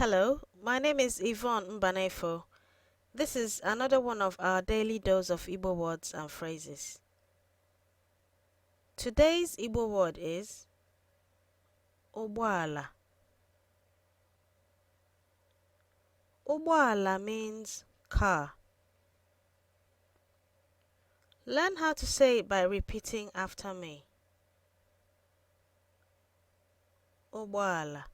Hello, my name is Yvonne Mbanefo. This is another one of our daily dose of Igbo words and phrases. Today's Igbo word is Ụgbọala. Ụgbọala means car. Learn how to say it by repeating after me. Ụgbọala.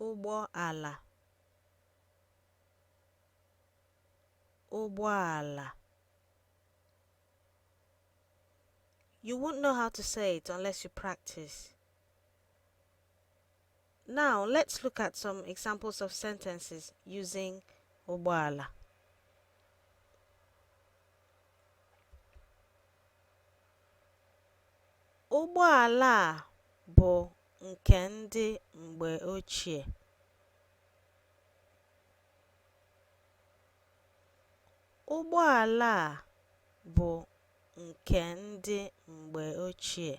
Ụgbọala. Ụgbọala. You won't know how to say it unless you practice. Now let's look at some examples of sentences using ụgbọala. Ụgbọala a bụ nke ndị mgbe ochie. Ụgbọala a bụ nke ndị mgbe ochie.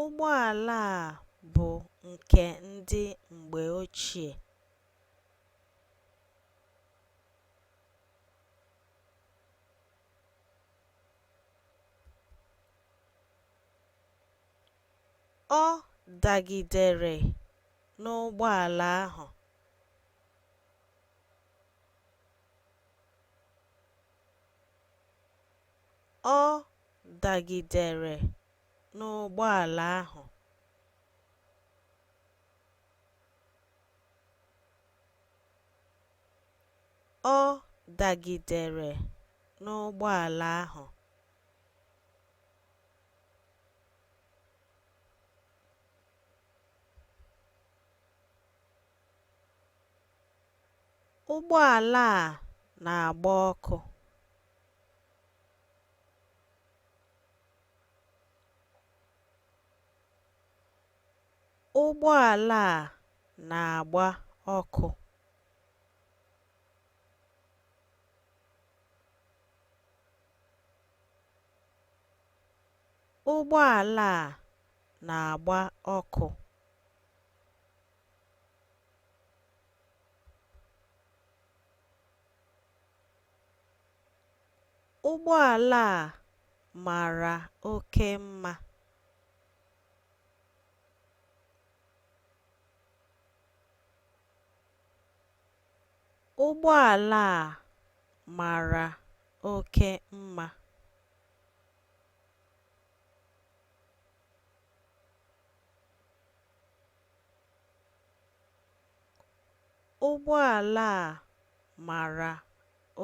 Ụgbọala a bụ nke ndị mgbe ochie. Ọ dagidere n'ụgbọala ahụ. Ọ dagidere n'ụgbọala ahụ. Ọ dagidere n'ụgbọala ahụ. Ụgbọala a na-agba ọkụ. Ụgbọala a na-agba ọkụ. Ụgbọala a na-agba ọkụ. Ụgbọala a mara oke mma. Ụgbọala a mara oke mma. Ụgbọala a mara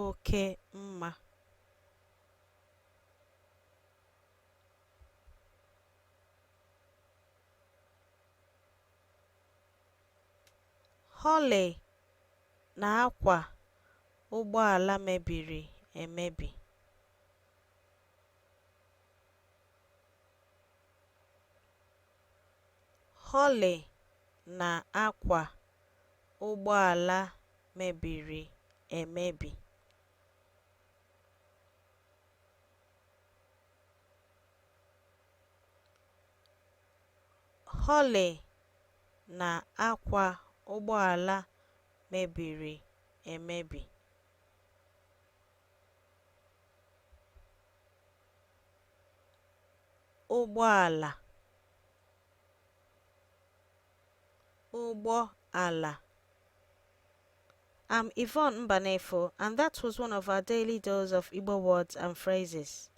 oke mma. Holly na-akwa ụgbọala mebiri emebi. Holly na-akwa ụgbọala mebiri emebi. Holly na-akwa ụgbọala mebiri emebi. Ụgbọala. Ụgbọ ala. I'm Yvonne Mbanefo, and that was one of our daily dose of Igbo words and phrases.